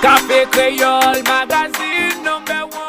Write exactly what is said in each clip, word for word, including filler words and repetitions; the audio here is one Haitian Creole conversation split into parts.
Kafe Kreyòl Magazine number one.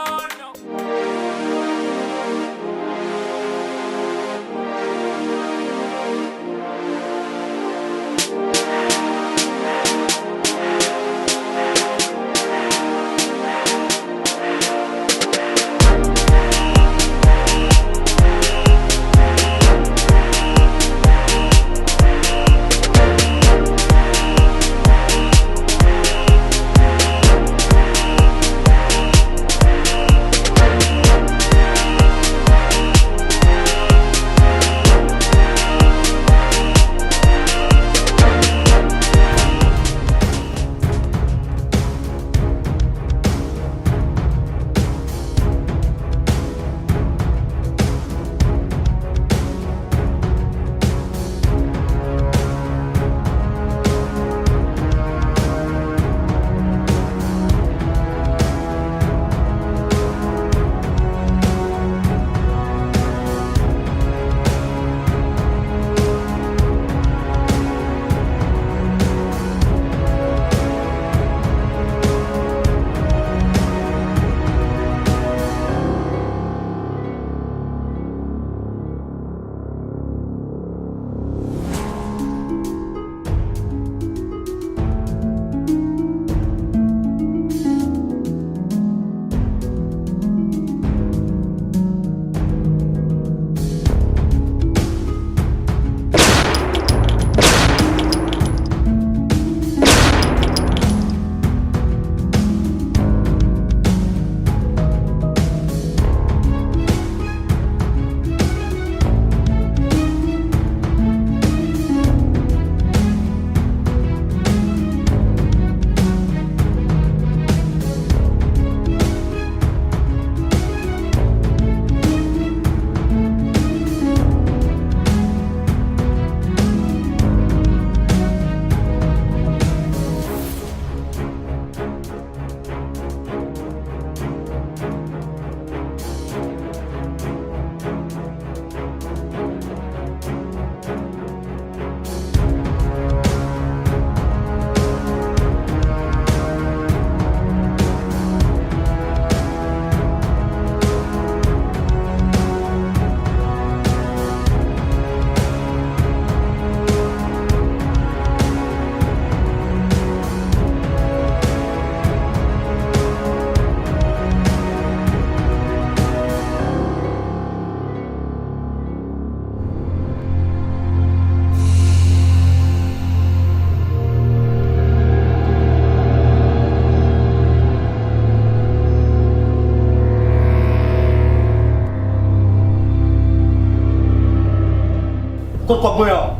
Kot kòb mwen an?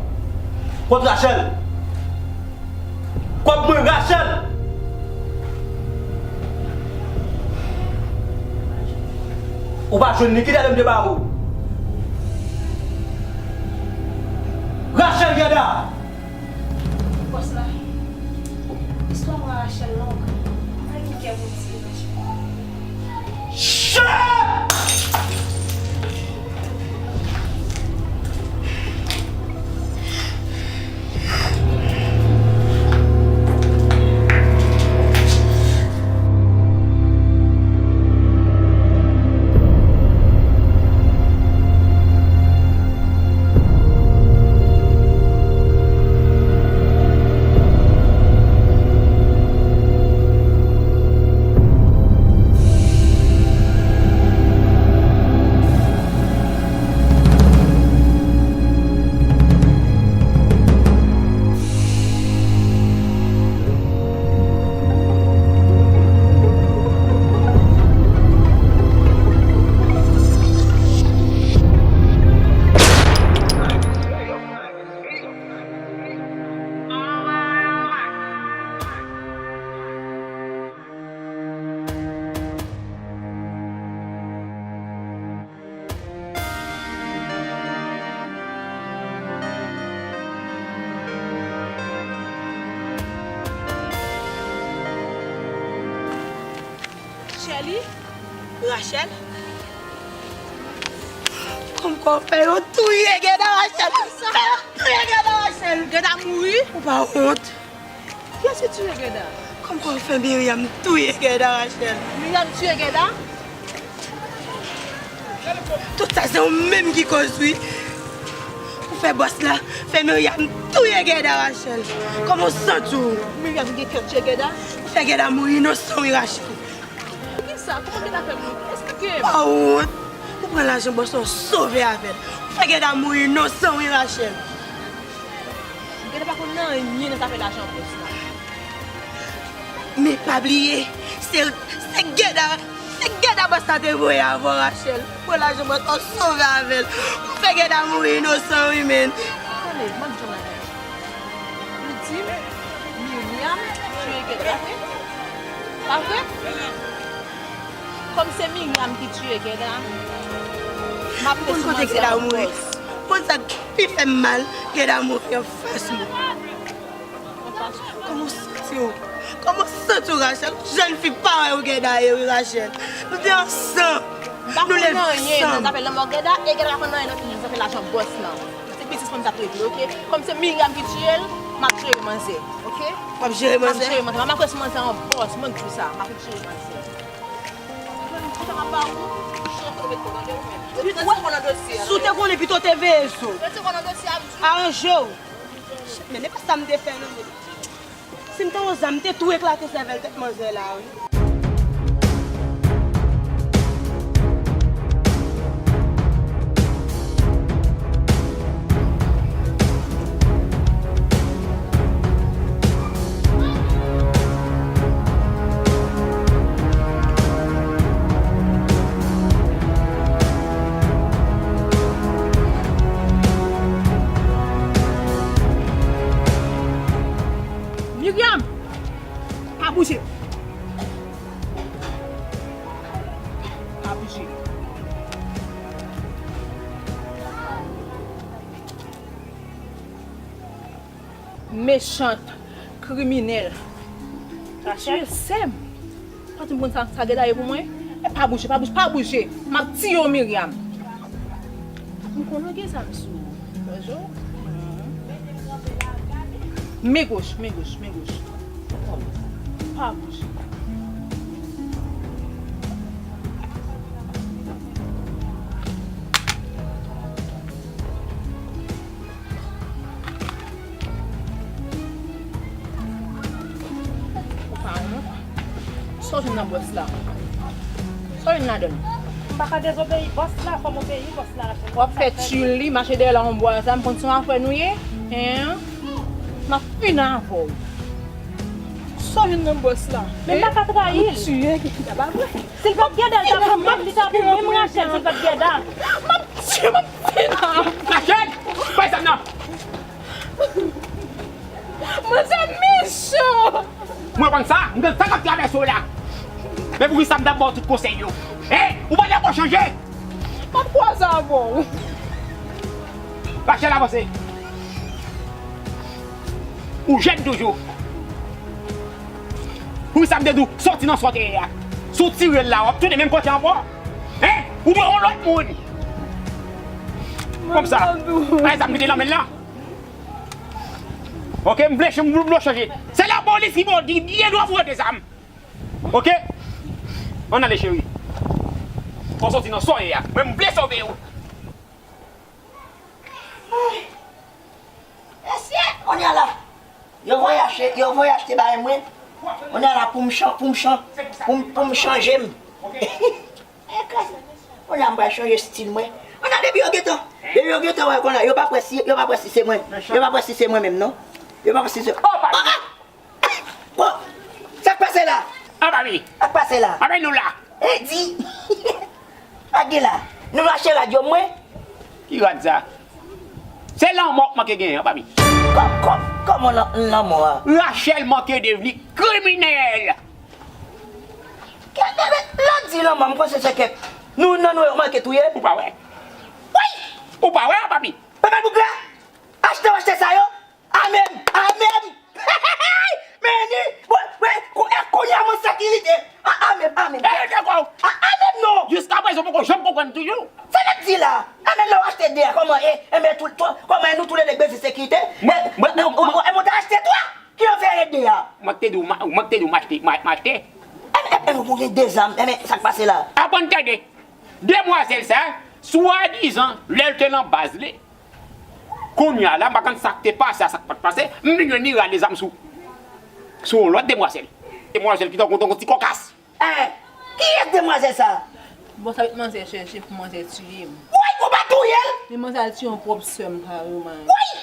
Kot Rachel? Kòb mwen, Rachel! Ou pa jwenn li, kilè lè m te ba ou? Rachel Guerda! Bòs la, istwa mwen a Rachel long. Mwen gen kè pou di Rachel. Shit! Sherly, Rachel, kòmkwa w fè yo touye Guerda Rachel, fè yo touye Guerda Rachel, Guerda mouri. Ou pa wont? Kiyès ki tiye Guerda? Kòman w fè Myriam touye Guerda, Rachel? Myriam touye Guerda? Tout sa se ou menm ki koz wi. Ou fè bòs la fè Myriam touye Guerda, Rachel. Kòman w santi w? Myriam gen kè touye Guerda? Ou fè Guerda mouri inosan wi, Rachel. Poukisa? Kòman Guerda fè mouri? Eksplike m. Pa wont. Ou pran lajan bòs la, w sove avè l. Ou fè Guerda mouri inosan wi, Rachel. Guerda pa konn anyen nan zafè lajan bòs la. Men pa bliye, se, se Guerda, se Guerda bòs la te voye avè w, Rachel. Pran lajan bòs la, w sove avè l. Ou fè Guerda mouri inosan wi, menn. Tande, m ap di w yon bagay. Ou di m Myriam touye Guerda, pa vre? Pa vre? Kòm se Myriam ki touye Guerda, m ap pran sou manzè an bòs. Ou konn kote Guerda mouri? Ou konn sa k pi fè m mal? Guerda mouri anfas mwen. Kòman w santi w? Kòman w santi w, Rachel? Jèn fi parèy ou Guerda ye wi, Rachel. Nou te ansanm. Nou leve ansanm. M pa konn anyen nan zafè lanmò Guerda, e Guerda pa konn anyen nan zafè lajan bòs lan. Se biznis mwen m t ap regle, oke? Kòm se Myriam ki tiye l, m ap jere manzè, oke? W ap jere manzè? M ap jere manzè. M ap pran sou manzè an bòs, mwen k di w sa. M ap jere manzè. Kòman m ap ba ou? Jan pou nou met kò nan dosye a. Si w te konnen pito w te veye zo. Mete kò nan dosye a, m di w. Aranje w. Men e pa sa m te fè non, men. Si m te yon zam, m te tou eklate sèvèl tèt manzè la wi. Myriam! Pa bouje. Pa bouje. Mechant, kriminèl. Ou tiye sè m. Pa di m konn sa, sa Guerda ye pou mwen. E pa bouje, pa bouje, pa bouje. M ap tiye w, Myriam. M konnen w gen zam sou ou. Bonjou. Men goch, men goch, men goch. Pa bouje. Ou pa wont? Sa w jwenn nan bòs la? Sa w jwenn ladan l? M pa ka dezobeyi bòs la, fò m obeyi bòs la. W ap fè tchili, mache dèyè l a yon bwa, sa m konn se yon afè nou ye? Hen? M ap fini avè w. Sa w jwenn nan bòs la? Men m pa ka trayi l. Ou tiye Guerda, pa vre? Si l pa t Guerda, l t ap menm, li t ap menm Rachel, si l pa t Guerda. M ap tiye, m ap fini avè w. Rachel! Bay zam nan! Manzè mechan! Mwen konn sa, m konn sa k ap travèse w la. Men poukisa m t ap ba w tout konsèy yo? Hein? Ou pa dakò chanje? M ap kwaze avè w. Rachel, avanse. Ou jèn toujou. Poukisa m te di w soti nan sa w te ye a? Si w tire l la, w ap tounen menm kote ankò. Hein? Ou dwe yon lòt moun. Kòmsa. Ay, zam ki te nan men l lan. Oke, m vle ch-, m vle w chanje. Se lapolis ki ba w di byen dwa pou w rete zam. Oke? Ann ale, cheri. Fò w soti nan sa w ye a. Mwen, m vle sove w. Mesye, kounye a la, yo voye achte, yo voye achte bagay mwen. Kounye a la, pou m chan-, pou m chan-, pou m, pou m chanje m. E kras la. Kounye a m pral chanje stil mwen. Kounye a depi yo gentan, depi yo gentan wè kounye a, yo pa kwè si, yo pa kwè si se mwen. Yo pa kwè si se mwen menm non. Yo pa kwè si se. Oh, pa. Ah, ah! Bon, sa k pase la? Ah, papi. Sa k pase la? Papi, nou la. Edi. Sa k gen la? Nou mache rad yo mwen. Ki rad sa? Se lanmò k manke genyen an, papi. Kò-, kò-, kòman lan-, lanmò a? Rachel manke devni kriminèl. Kèk bebe, lè w di lanmò, m panse se kèk nou nan nou yo manke touye. Ou pa wè? Wi! Ou pa wè, papi? Papa boug la, achte w achte sa yo. Amèn! Amèn! Men ni, bon, bon, kou-, e kounye a mwen sekirite. A, amèn, amèn. E, rete kò w. A, amèn non. Jiska prezan, ou poko janm konprann toujou. Sa n ap di la? Amèn la, w achte de a, kòman e, e, men tou, tou, kòman e nou tou le de bezwen sekirite? Mwen, e, mwen, e, mwen, e, mwen, e, mwen ta achte twa. Ki yo fè e de a? Mwen k te di w, mwen k te di w m achte, m achte. Enben, enben, ou gen de zam. Enben, sa k pase la? Aprann tande. Demwazèl sa, swadizan, lè l te nan baz li, kounye a la, m pa konn sa k te pase a, sa k pa t pase, m vin jwenn li rale zam sou, sou yon lòt demwazèl. Demwazèl ki tankou, tankou ti kòkas. Hein? Kiyès demwazèl sa? Bon, sa met manzè chèche pou manzè tiye m. Woy, ou pa touye l? Men manzè al tiye yon pwòp sè m, kareman. Woy!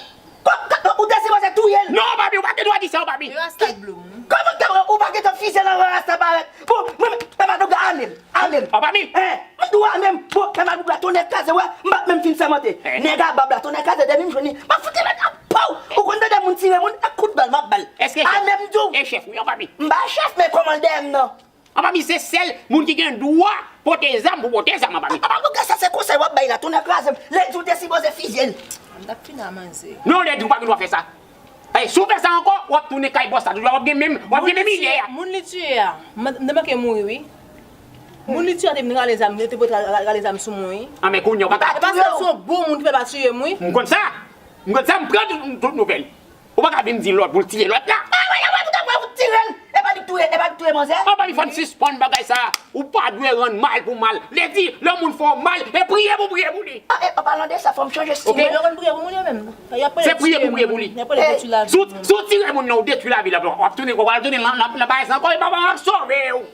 Ou te sipoze touye l. Non, papi, ou pa gen dwa di sa, papi. E rasta k blou m. Kòman ou pa gentan fizye l anvan rasta parèt? Bon, mwen, mwen pa dwe ame m. Ame m. An pa mi. Hein? M di w ame m. Bon, men madoub la tonnè kraze, wè, m pa t menm fin sèmante. Nèg a bab la tonnè kraze, depi m jwenn li, m ap fout li nan pow. Ou konn tande moun tire moun, ak kout bal m ap ba l. Èske chèf? Ame m di w. E chèf, wi, an pa mi. M pa chèf, men kòmandan m nan. An pa mi, se sèl moun ki gen dwa pote zam pou pote zam, an pa mi. An pa mi, sa se konsèy w ap bay la, tonnè kraze m. Lè di w te sipoze fizye l. M t ap fini a manzè. Non, lè di w pa gen dwa fè sa. Ey, si w fè sa ankò, w ap tounen kay bòs la toujou, w ap gen menm, w ap gen menm ide a. Moun li tiye a, m te manke mouri wi. Moun li tiye a te vin rale zam, li te pote rale zam sou mwen wi. An men kounye a w pa ka. E pa se yon bon moun ki fè pa tiye m wi. M konn sa. M konn sa, m pran tout, tout nouvèl. Ou pa ka vin di lòt pou l tiye lòt la. A wè, a wè, ou ta pran pou tire l. E pa li k touye, e pa li k touye manzè. An pa mi, fò n sispann bagay sa. Ou pa dwe rann mal pou mal. Lè di, lè yon moun fè w mal, e priye pou priye pou li. A, e, an palan de sa, fò m chanje stil mwen. Yo konn priye pou moun yo menm. Y ap rele tiye moun. Se priye pou priye pou li. Y ap rele detwi lavi moun. Si w tire moun nan, ou detwi lavi l, w ap tounen, w ap tounen nan, nan, nan bagay sa ankò, e papa m ap sove w.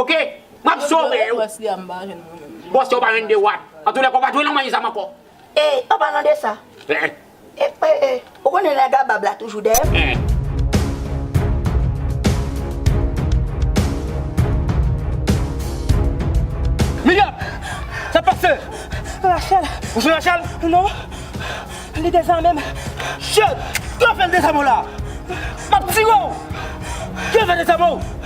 Oke? M ap sove w. Bòs li a, m pa jwenn mwen menm. Bòs yo pa jwenn de wat. Antoulèka, w pa dwe nan manyen zam ankò. E, an palan de sa. E, e, e, ou konnen nèg a bab la toujou dèyè m. Milyòt! Sa pase? Rachel. Ou jwenn Rachel? Non. Li dezame m. Shit! Ki w ap fè l dezame w la? M ap tire w! Ki w ap fè dezame w?